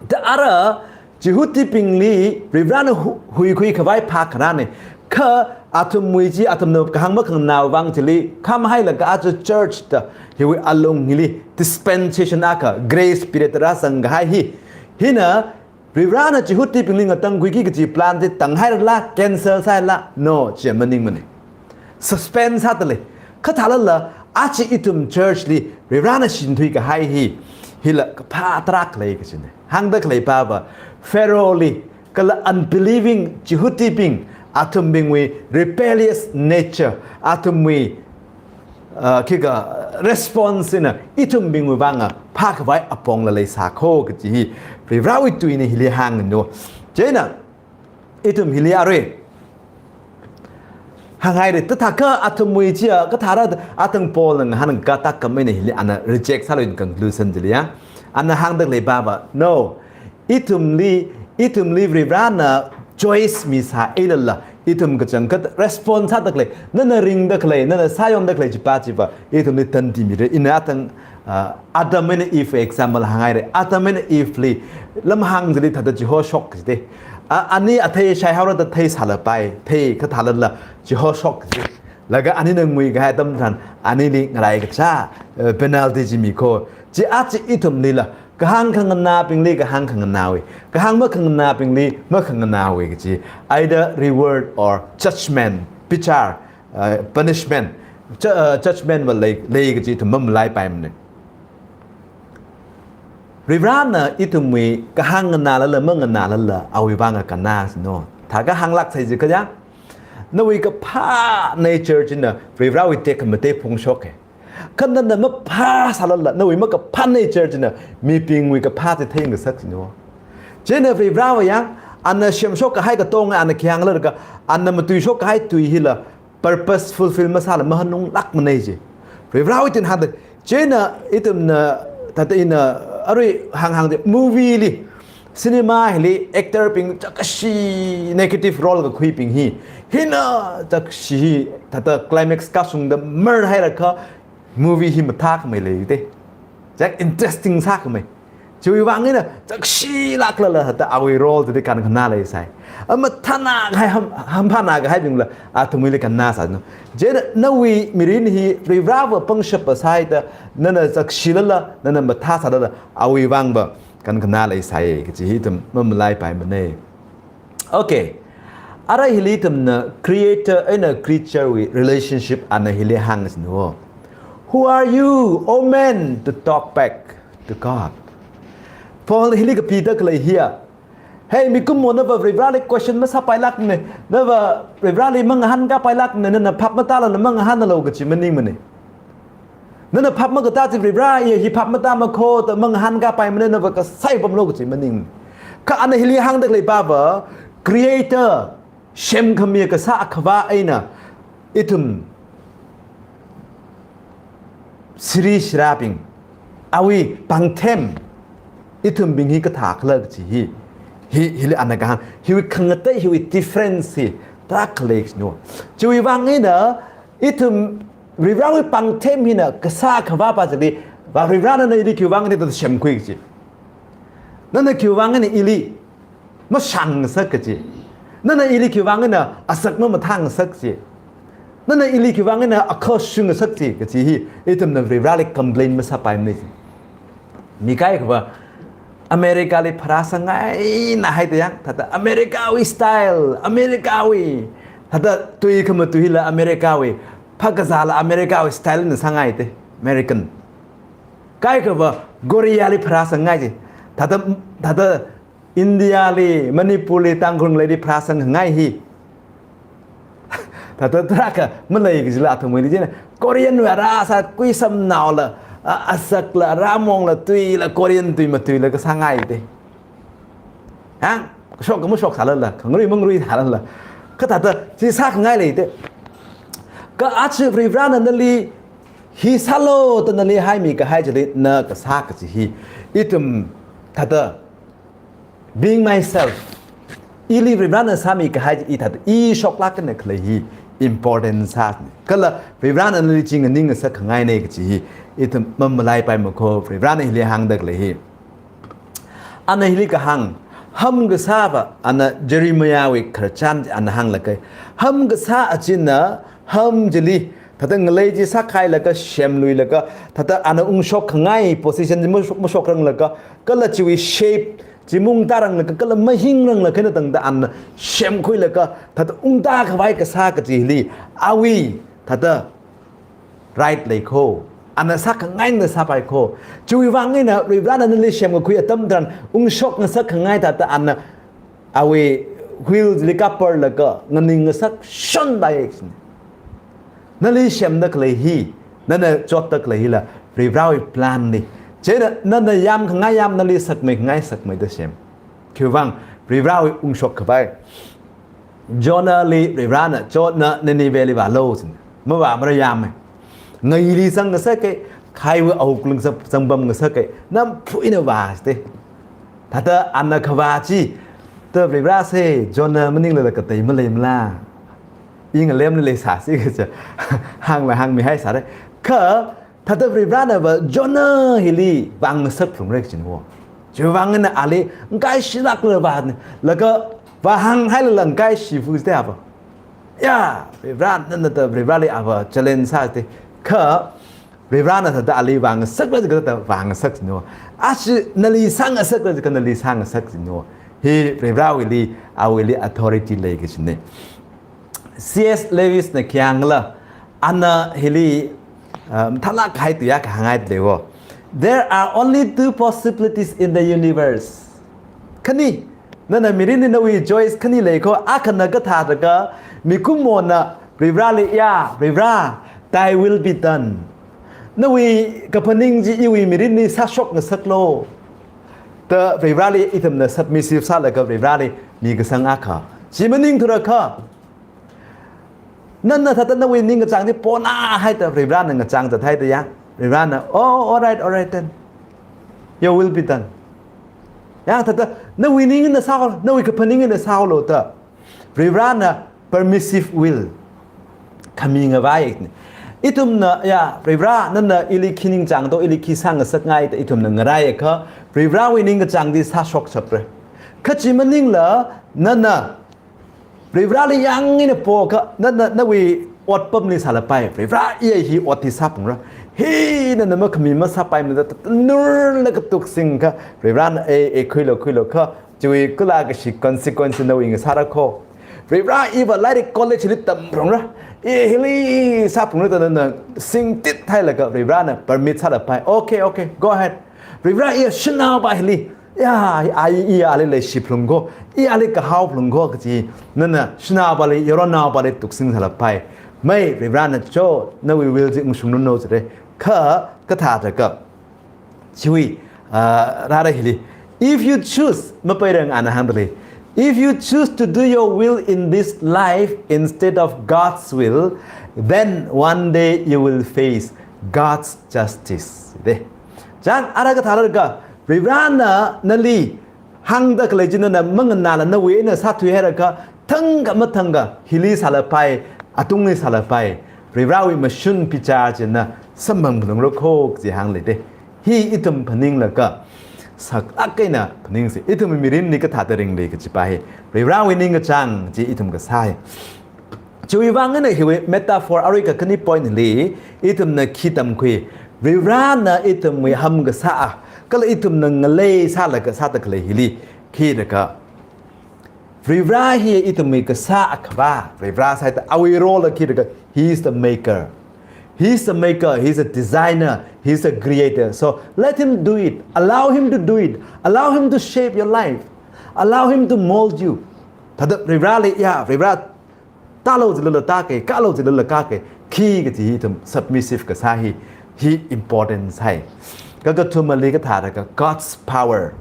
Da ara Jihudibingli Varivarana hu-, huikhuikhavai phākharāne. Kha athumwui chi, athumna kahāng makhanganā vang chili khamahailaga aja church da hiwui alung hili dispensation akha, grace period rāzang kahai hi, hina Varivarana Jihudibingli ngatangkhuiki kaji plan chi tānghairala, cancel sāhairala? No, chi maningmane. Suspend sāda lei. Kathālala, aja ithum church li Varivarana shichin thuikahai hi, hila kaphā tarākha lei kajine. Hāngda khaleiva, Pharaohli kala unbelieving Jihudibing, athumbingwui rebellious nature, athumwui, uh, khikha response na ithumbingwui vanga phākhavai apongla leisākho kaji hi Varivarawui tuina hili hāngno. Chieina ithum hili arui hānghaire, tathākha athumwui chiya kathāra, atang Paulna ngahānkā tākam eina hili ana reject sālui conclusion chili ya. Ana hāngda khaleiva, no. Ithumli, ithumli Varivarana choice misāhailala, ithum kachangkhat response sāda khalei, nana ringda khalei, nana sāyongda khalei chipa chiva ithumli tandi mire. Ina atang, ah, Adam eina Eve example hānghaire. Adam eina Eveli lamhāng chili thāda chihoshok kajite. A, ani athei shaihaora da theisālapai, thei kathālala chihoshok kajite. Laga anina nguikahai atam tharan anili ngaraikachā, eh, penalty chi mikho. Chi aja ithumlila Kahāng khanganābingli kahāng khanganāwui, kahāng makhanganābingli makhanganāwui kaji, either reward or judgment, bichar, uh, punishment, ju-, uh, judgment va lei, lei kaji ithum mamalaipaimana. Varivarana ithumwui kahāng nganālala manganālala awui vang kannā sino. Thākha hānglāksei jiakha ya, nawui kaphā nature china Varivarawui tekhamatei phongshoka. Kha nana maphā sālala, nawui makaphā nature china mibingwui kaphā chi theingasak sino. Chieina Varivarava ya, ana semshok kahai katonga ana khi hānglaga, ana matuishok kahai tui hila purpose fulfill masāla mahanunglākmana ji. Varivarawui tui hāngda, chieina ithumna, thāda ina arui hānghāngda movie li, cinema hili actor bing chākashi negative role kakhuibing hi, hina chākashi hi thāda climax kashungda marhairakha movie hi mathākhamei leida. Chāk interesting sākhamei. Chiwui vang eina chākashilāklala thāda awui role chili kankhanā leisai. Amathāna kahai ham, hamphāna kahaibingla athumwuili kannā sāsano. Chieina nawui mirin hi Varivarava pangshap sāhaida, nana chākashilala, nana mathā sālala, awui vangva kankhanā leisai kaji hi ithum mamalaipaimana. Okay. Ara hili ithumna creator eina creature wui relationship ana hili hāngsino. Who are you, O man, to talk back to God? Paul hili kapida khalei hiya, hey, mikumo nava Varivarali question masāpailākmana, nava Varivarali mangahānkāpailākmana, nana phap matālala mangahānlu kachi maningmana. Nana phap makatā chi Varivara, iya hi phap matāmakho da mangahānkāpaimana, nava kasai pamlu kachi maning. Kha ana hili hāngda khalei pava, creator, semkhami kasā Akhavā eina ithum siri sirābing, awui pāngthem, ithumbing hi kathākhala kachi hi, hi, hili ana kahāng, hiwui khangatei, hiwui difference hi tarākha leisino. Chiwui vang eina ithum Varivarawui pāngthem hina kasā Akhavā pā chili, va Varivara nana ili khiwui vang eina thāda semkhui kachi. Nana khiwui vang eina ili mashāngngasak kachi. Nana ili khiwui vang eina azak mamathāngasak kachi. Nana ili khiwui vang eina akha shungngasak kachi, kachi hi ithumna Varivarali complain masāpaimana ji. Mi kaikhava America li pharāsangngaina haida yang, thāda America wui style, America wui, thāda tui khamatui hila America wui, phakazāla America wui style na sāngaida, American. Kaikhava Korea li pharāsangngai ji. Thāda, thāda India li, Manipur li, Tangkhul leili pharāsangngai hi. Thāda tarākha malei kajila athumwuili chieina Korean wui ara sākhui samnaola, a, azakla, ramongla, tuila, Korean tui matuila kasāngaida. Hāng, kashok kamashok sālala, khangarui mangarui sālala, kha thāda chi sākhangai leida. Kha aja Varivarana nali hi sālu da nali haimi kahai chili na kasā kachi hi, ithum thāda being myself, ili Varivarana sāmi kahai chi i thāda i shoklākna khalei hi important sāsina. Kala Varivarana nali chi nganingsakkhangaina kachi hi ithum mamalaipaimako, Varivarana hili hāngda khalei hi. Ana hili kahāng, ham kasāva, ana Jeremiah wui khararchan ana hānglaga, ham kasā achina ham chili, thāda ngalei chi sākhailaga, semluilaga, thāda ana ungshokkhangai position chi mashok, mashokranglaga, kala chiwui shape chi maungtāranglaga, kala mahingranglakha eina tangda ana semkhuilaga, thāda ungtākhavai kasā kachi hili, awui, thāda right leikho, ana sākhangaina sāpaikho. Chiwui vang eina Varivarana nali semkakhui atam tharan ungshokngasakkhangai thāda ana awui will chili kaparlaga nganingngasakshonpai. Nali semda khalei hi, nana chotda khalei hila Varivarawui plan na. Chieina nana yamkhangai yam, nali sakmeikhangai sakmeida sem. Khiwui vang, Varivarawui ungshokkhavai. Jonah li Varivarana, Jonah Nineveh li vālu sina. Mavāmara yama. Ngaili zangngasaka, khaiwui awuk lung zang, zangpamngasaka, namphu eina vāsite. Thāda ana khavā chi, thāda Varivara sā, Jonah maninglala katei maleimala. I ngalemli leisāsi kaja. Hāngla hāngmihai sāra. Kha, thāda Varivaranava Jonah hili vāngasakphalungra kajina wo. Chiwui vang eina ali ngakaishilākla vāna, laga vāhānghailala ngakaishifu jite ava. Ya, Varivara, nana thāda Varivarali ava challenge sāsite. Kha, Varivarana thāda ali vāngasakra jiakha thāda vāngasakchingno. Ashi nali sāngasakra jiakha nali sāngasakchingno. Hi Varivarawuili, awuili authority lei kachina. C S Lewisna khi hāngla, ana hili, um, thalak hai tuya kahāngngai leiwo. There are only two possibilities in the universe. Khani, nana mirinli nawui choice khani lei kho, akhana kathāda kha, mikumona Varivarali ya, Varivara, thy will be done. Nawui kaphaning chi iwui mirinli sāshokngasaklo. Da Varivarali ithumna submissive sālaga Varivarali mikasang akha. Chi maningthurakha, nana thāda nawui ningkachāng chi pona haida Varivarana ngachāngzat haida ya. Varivarana, "Oh, all right, all right then. Your will be done." Ya thāda, nawui ning eina sāhaolo, nawui kaphaning eina sāhaolo da. Varivarana permissive will khami ngavai ni. Ithumna, ya, Varivara, nana ili khi ningchāngdo, ili khi sāngasakngai da ithumna ngaraiakha, Varivarawui ningkachāng chi sāshokshapra. Kha chi maningla, nana Varivarali yāng eina pokha, na, na, nawui otpamli sālapai. Varivara, iya hi ot hi sāphungra. Hi nana makhami masāpaimana da, nurla katuksingkha, Varivarana, e, e, khuilo, khuilo kha, chiwui kala kashi consequence nawui ngasāra kho. Varivara, iva lairik college li tamphungra. E, hili sāphungra da nana singtit hailaga, Varivarana permit sālapai. Okay, okay, go ahead. Varivara, iya shanaova hili. Ya, a, i, i ali leishiphalung kho, i ali kahaophalung kho kachi, nana shanaovali, yaronnaovali tuksing sālapai. Mai, Varivarana cho, nawui will chi ungshungluno jire. Kha, kathāda kha, chiwui, ah, rāra hili. If you choose, mapairang ana hāngda lei. If you choose to do your will in this life instead of God's will, then one day you will face God's justice. De. Chang, ara kathālaga, Varivarana nali hāngda khalei chi nana manganāla nawui eina sāthui hairakha, thangkha mathangkha, hili sālapai, atungli sālapai, Varivarawui mashun bichar china samphang phalungra kho chi hāngli de. Hi ithum phaninglaga, saklāk eina phaningse, ithum mirinli kathāda ringli kachipa hi, Varivarawui ningkachāng chi ithum kasā hi. Chiwui vang eina hiwui metaphor arui kakhane point li, ithumna khi tamkhui, Varivarana ithumwui ham kasā a, kala ithumna ngalei sālaga sāda khalei hili, khi da kha. Varivara hi ithumwui kasā akhava, Varivara sāda, awui role khi da kha, he is the maker. He is the maker, he is a designer, he is a creator. So let him do it. Allow him to do it. Allow him to shape your life. Allow him to mold you. Thāda Varivarali, ya, Varivara, tālo jilala tāke, kālo jilala kāke, khi kachi hi ithum submissive kasā hi, hi important sāi. Kakathumali kathāda kha God's power.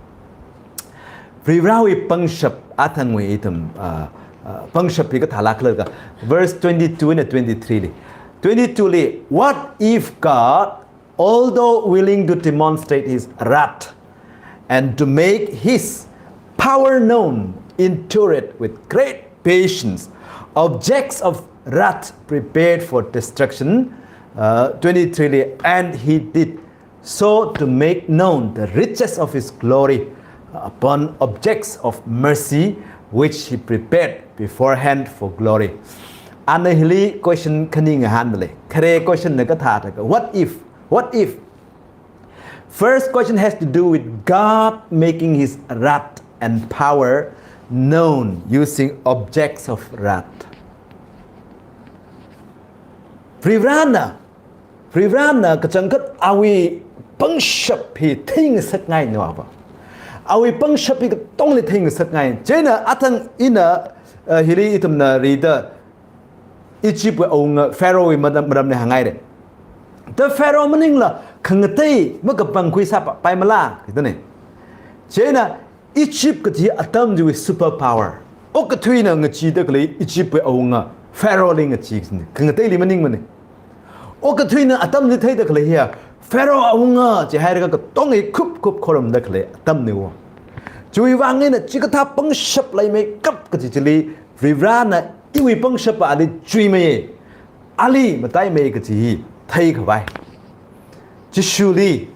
Varivarawui pangshap athangwui ithum, uh, uh, pangshap hi kathālāk khala kha, verse twenty-two and twenty-three li. Twenty-two li, what if God, although willing to demonstrate his wrath and to make his power known, endured with great patience objects of wrath prepared for destruction. Uh, twenty-three li, and he did so to make known the riches of his glory upon objects of mercy which he prepared beforehand for glory. Ana hili question khani ngahānda lei. Khare question na kathāda kha, what if? What if? First question has to do with God making his wrath and power known using objects of wrath. Varivarana, Varivarana kachangkhat awui pangshap hi theingasakngaino ava. Awui pangshap hi katongli theingasakngai. Chieina athang ina, uh, hili ithumna rida Egypt wui awunga Pharaoh wui maram, maramli hāngngaire. Da Pharaoh maningla khangatei makapangkhui sāpa, paimala, kajina. Chieina Egypt kachi atam chiwui superpower, okathuina ngacheeda khalei Egypt wui awunga Pharaoh li ngacheekajina, khangateili maningmana. Okathuina atamli theida khalei hiya, Pharaoh awunga chi hairaga katong hi khupkhup khorumda khalei atamniwo. Chiwui vang eina chikathā pangshap leimeikap kachi chili, Varivarana iwui pangshap ali chuimeiye, ali mataimeiye kachi hi theikhavai. Jishuli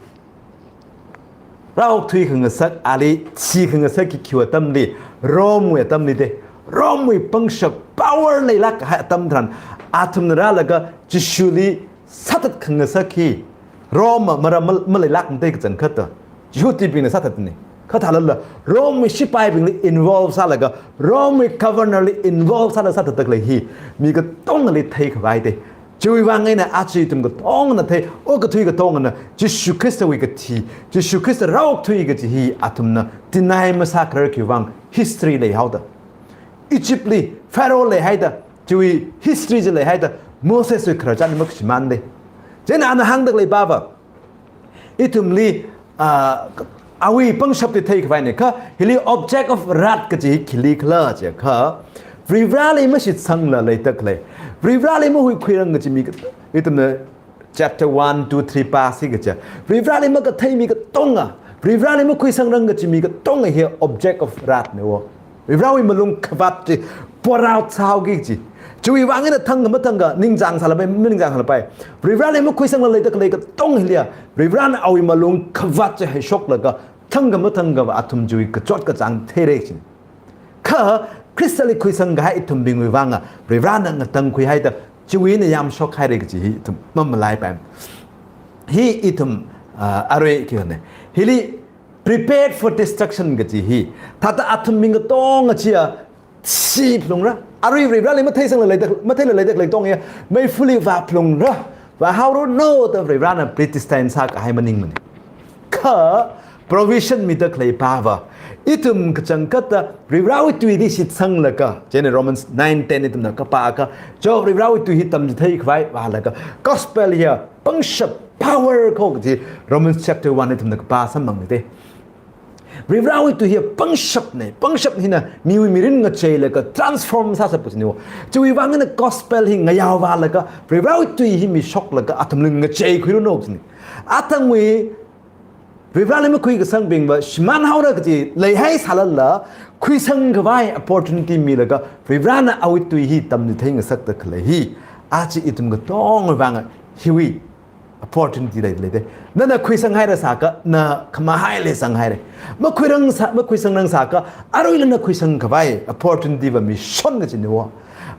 rāokthui khangasak, ali thi khangasak hi khiwui atamli, Rome wui atamli de, Rome wui pangshap power leilāk kahai atam tharan, athumna rālaga Jishuli sāthat khangasak hi, Rome maram mal-, maleilākmada kachangkhatta Jihudibingna sāthatni. Kha thālala Rome shipaibingli involve sālaga, Rome governor li involve sālaga sāthatda khalei hi mi katongali theikhavai te. Chiwui vang eina aja ithum katongana thei, okathui katongana Jishu Khristawui kathi, Jishu Khrista rāokthui kaji hi athumna deny masākharar khiwui vang history leihaoda. Egypt li Pharaoh leihaida, chiwui history chi leihaida, Moses wui khararchan makashimānde. Chieina ana hāngda khalei pava, ithumli, ah, awui pangshap chi theikhavaine kha, hili object of wrath kaji hi khili khala jiakha, Varivarali mashitsangla leida khalei, Varivarali mahuikhuirang kaji mi ka-, ithumna chapter one, two, three pāsi kaja, Varivarali makathei mi katonga, Varivarali makhuisangrang kaji mi katonga hi object of wrath ne wo. Varivarawui malung khavāt chi pour out sāhaoki kaji. Chiwui vang eina thangkha mathangkha ningchāng sālapai, maningchāng sālapai. Varivarali makhuisangla leida khalei katong hilia, Varivarana awui malung khavāt chi heishoklaga, thangkha mathangkha va athum chiwui kachot kachāng theira kaji. Kha Khristali khuisangkahai ithumbingwui vanga, Varivarana ngatangkhuihaida, chiwui eina yamshokhaira kaji hi ithum mamalaipai. Hi ithum, ah, arui khiyone. Hili prepared for destruction kaji hi. Thāda athumbing katonga chiya, shiphalungra. Arui Varivarali matheisangla leida, matheila leida khalei katong ya, meifali vāphalungra. Vāhaoranu da Varivarana predestine sākahai maningmane. Kha provision mida khalei pava, ithum kachangkhatta Varivarawui tuili shitsanglaga, chieina Romans nine ten ithumna kapākha, jo Varivarawui tui hi tamchitheikhavai vālaga, gospel hiya pangshap, power kho kaji Romans chapter one ithumna kapā samphangmide. Varivarawui tui hiya pangshapne, pangshap hina miwui mirin ngacheilaga transform sāsāpa chine wo. Chiwui vang eina gospel hi ngayao vālaga, Varivarawui tui hi mishoklaga athumli ngacheikhuiranu chine. Athangwui Varivarali makhuikasangbing va shimānhaora kaji leihai sālala, khuisangkhavai opportunity milaga, Varivarana awui tui hi tamchithei ngasakda khalei hi, aja ithum katongwui vanga hiwui opportunity lei, leide. Nana khuisanghaira sākha, na khamahai leisanghaire. Makhuirang sā, makhuisangrang sākha, aruila na khuisangkhavai opportunity va mishon kaji ne wo.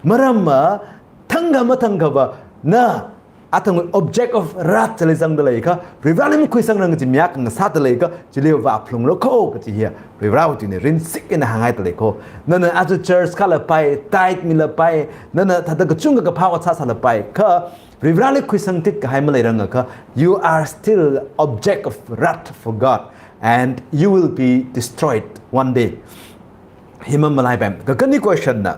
Maramva, thangkha mathangkha va, na athang object of wrath chili zangda leikha, Varivarali makhuisangrang kaji mi akha ngasāda leikha, chili vāphalungra kho kaji hiya, Varivarawui tuina rinsik eina hānghaida lei kho. Nana aja church kālapai, tithe milapai, nana thāda kachungkha kaphā ot sāsālapai, kha Varivarali khuisangtit kahai maleirangakha, you are still object of wrath for God, and you will be destroyed one day. Hi mamalaipai. Kakhane question na.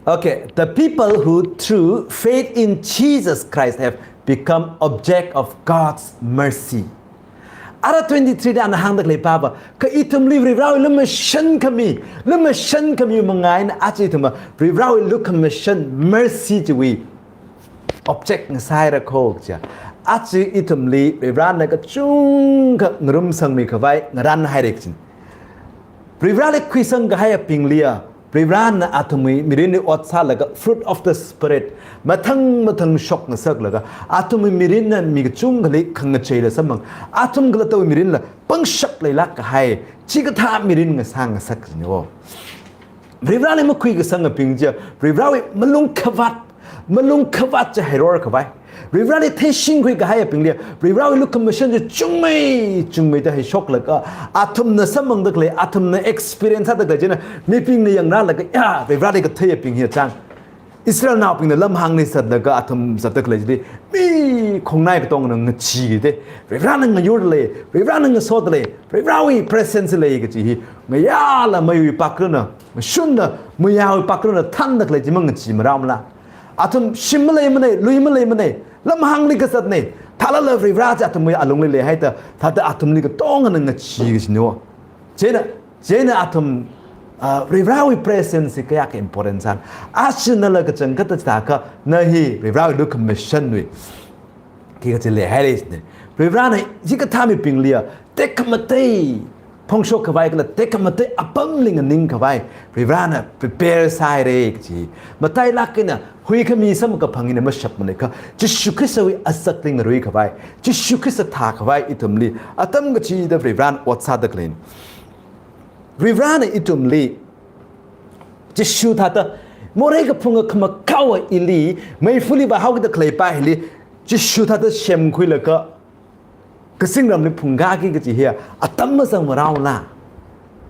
Okay, the people who through faith in Jesus Christ have become object of God's mercy. Ara twenty-three da ana hāngda khalei pava, kha ithumli Varivarawui lumashan khami, lumashan khami mangā eina aja ithumva Varivarawui lukhamashan mercy chiwui object ngasāhaira kho kaja. Aja ithumli Varivarana kachungkha ngarumsangmikhavai ngaranhaira kaji. Varivarali khuisangkahaiyabingliya, Varivarana athumwui mirinli ot sālaga fruit of the Spirit mathang mathang shokngasaklaga, athumwui mirinna mi kachungkhali khangacheila samphang, athum khalattawui mirinla pangshap leilāk kahai chikathā mirin ngasā ngasak kaji ne wo. Varivarali makhuikasangabing chiya, Varivarawui malung khavāt, malung khavāt chi heirorkhavai. Varivarali theishingkhui kahaiyabingli, Varivarawui lukhamashan chi chungmei, chungmeida heishoklaga, athumna samphangda khalei, athumna experience sāda khalei china, mibingna yangrālaga, ya, Varivarali katheiyabing hiya chang. Israelnaobingna lamhāngli zatlaga athum zatda khalei chili, mi khongnai katongana ngacheekida, Varivarana ngayurda lei, Varivarana ngasoda lei, Varivarawui presence lei kaji hi, ngayāla meiwui pakrana, mashunna, muiyāwui pakrana thānda khalei chi mangacheemarāmala. Athum shim maleimanei, lui maleimanei, lamhāngli kazatnei, thālala Varivara chi athumwui alungli leihaida, thāda athumli katongana ngacheeka kaji ne wo. Chieina, chieina athum, ah, Varivarawui presence hi kayākha important sāna. Aja nala kachangkhatta chithākha, na hi Varivarawui lukhamashanwui khi kachi leihaira jine. Varivarana chikathā mibingliya tekhamatei phongshokkhavai kala tekhamatei apamli nganingkhavai Varivarana prepare sāhaira kaji. Matailāk eina huikhami samkaphang hina mashapmanei kha, Jishu Khristawui asakli ngaruikhavai, Jishu Khrista thākhavai ithumli atam kachida Varivarana ot sāda khaleina. Varivarana ithumli Jishu thāda Morei kaphunga khamakhaowa ili, meifali vāhaokida khalei pa hili, Jishu thāda semkhuilaga, kazingramli phungkāki kaji hiya, atam mazangmaraola.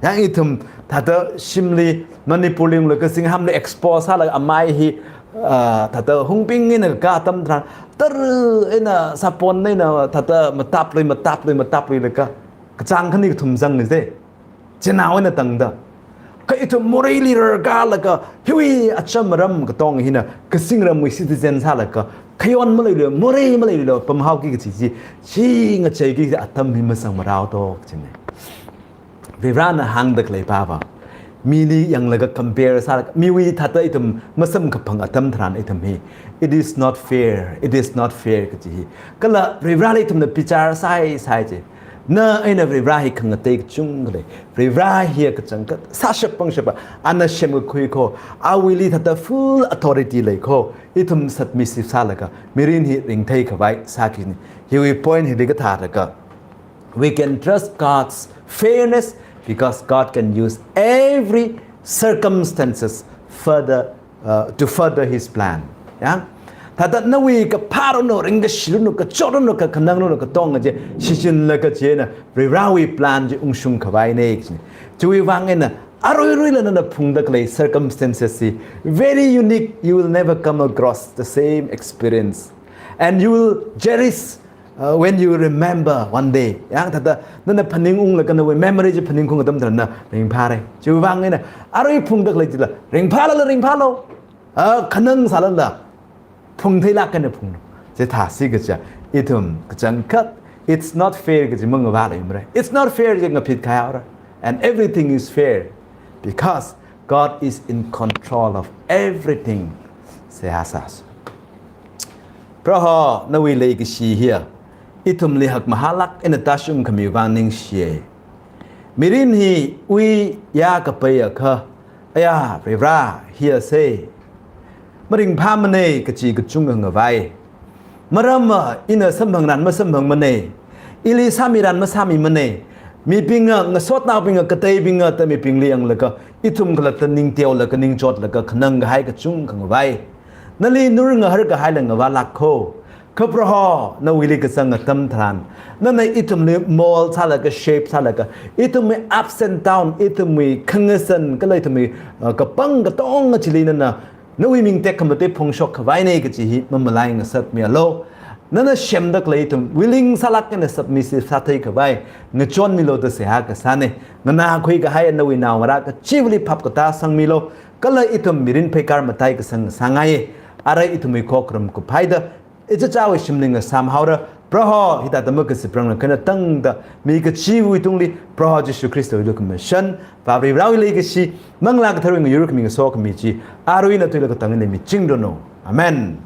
Yang ithum thāda shimli Manipurli unglaga kazinghamli expose sālaga amai hi, ah, thāda hungbing eina kaka atam tharan, tar eina sapon eina thāda mataplui, mataplui, matapluilaga, kachāng khani kathum zangni se. Chinaowui eina tangda. Kha ithum moreili rarkālaga, hiwui acham maram katong hina, kazingramwui citizen sālaga, khayon maleilu, morei maleilu, pamhaoki kaji chi, chi ngacheiki atam hi mazangmarao to, kajine. Varivarana hāngda khalei pava. Mili yanglaga compare sālaga, miwui thāda ithum masamkaphang atam tharan ithum hi. It is not fair, it is not fair kaji hi. Kala Varivarali ithumna bichar sāi, sāi chi. Na eina Varivara hi khangatei kachungkha lei. Varivara hiya kachangkhat sāshap pangshapa, ana semkakhui ko, awuili thāda full authority lei ko, ithum submissive sālaga, mirin hi ringthei khavai sākini. Hiwui point hili kathālaga, we can trust God's fairness because God can use every circumstances further, uh, to further his plan. Ya? Thāda nawui kaphā ranu, ringkashi ranu, kachot ranu, kakhanang ranu, katong chi, shichinlaga china, Varivarawui plan chi ungshung khavaine. Chiwui vang eina, aruiruila nana phungda khalei circumstances chi, very unique, you will never come across the same experience. And you will cherish, uh, when you remember one day. Yang thāda, nana phaningunglaga nawui memory chi phaningkhaung atam tharan na ringphārai. Chiwui vang eina, arui phungda khalei chila, ringphālala ringphālu. Ah, khanang sālala, phungtheilāk eina phunglu. Chithāsi kaja, ithum kachangkhat, it's not fair kaji mangavāla imre. It's not fair chi ngaphit khayaora. And everything is fair because God is in control of everything. Seihā sāsa. Proho, nawui leikashi hiya, ithumli hakmahālāk eina tāshung khami vang ningshiye. Mirin hiwui ya kapaiakha, aya, Varivara, hiya se. Maringphāmane kachi kachungkha ngavai. Maramva ina samphangran masamphangmane. Ili sāmiran masāmimane. Mibinga, ngasotnaobinga, kateibinga, thāda mibingli yanglaga, ithum khalatta ningteolaga, ningchotlaga, khanang kahai kachungkha ngavai. Nali nur ngahar kahaila ngavālāk ko. Kha Proho, nawuili kazang atam tharan, nana ithumli mold sālaga, shape sālaga, ithumwui ups and down, ithumwui khangasan, kala ithumwui, uh, kapang katonga chili nana, nawui ming tekhamatei phongshok khavaine kaji hi mamalai ngasakmialu. Nana semda khalei ithum willing sālāk eina submissive sāthei khavai ngachonmilu da seihā kasāne. Nganākhui kahai nawui naongarā kachivali phap katā sangmilu. Kala ithum mirin pheikar matai kasang sāngaiye. Ara ithumwui khokharum kuphaida, ichichāwui shimli ngasāmhaora. Proho, hithāda makasipranglakha eina tangda, mi kachiwui tungli, Proho Jishu Khristawui lukhamashan, Vā Varivarawui leikashi, Manglā Katharawui ngayur khami ngasokhami chi, arui eina tuilāk katang eina miching ranu. Amen.